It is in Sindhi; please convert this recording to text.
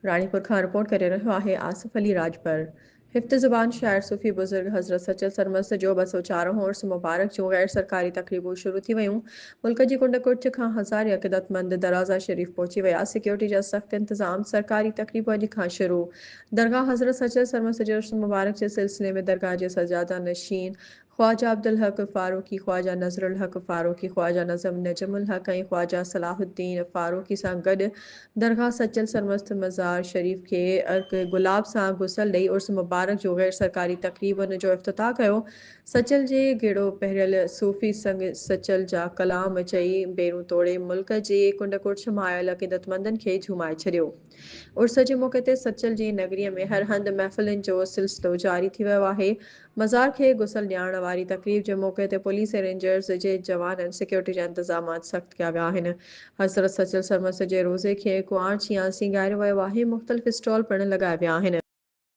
راڻيپور کان رپورٽ ڪري رهيو آهي آصف علي راڄپر. هفت زبان شاعر صوفي بزرگ حضرت سچل سرمست جو 204 هون عرس مبارڪ جون غير سرڪاري تقريبون شروع ٿي ويون. ملڪ جي ڪنڊ ڪڙڇ کان هزارين عقيدتمند درازا شريف پهچي ويا. سيڪيورٽي جا سخت انتظام، سرڪاري تقريبون اڄ کان شروع. درگاهه حضرت سچل سرمست جي عرس مبارڪ جي سلسلي ۾ درگاهه جي سجاده نشين خواجه عبدالحق فاروقي، خواجه نظرالحق فاروقي، خواجه نظم نجم الحق ۽ خواجه صلاح الدين فاروقي سان گڏ درگاهه سچل سرمست مزار شريف کي عرق گلاب سان غسل ڏئي عرس مبارڪ جون غير سرڪاري تقريبن جو افتتاح ڪيو. سچل جي گيڙو پهريل صوفي سنگ سچل جا ڪلام چئي بيرون توڙي ملڪ جي ڪنڊ ڪڙڇ مان آيل عقيدتمندن کي جهومائي ڇڏيو. عرس جي موقعي تي سچل جي نگريء ۾ هر هنڌ محفلن جو سلسلو جاري ٿي ويو آهي. مزار کي غسل ڏيارڻ واري تقريب جي موقعي تي پوليس ۽ رينجرز جي جوانن سيڪيورٽي جا انتظامات سخت ڪيا ويا آهن. حضرت سچل سرمست جي روضي کي ڪنوار جيان سينگاريو ويو آهي، مختلف اسٽال پڻ لڳايا ويا آهن.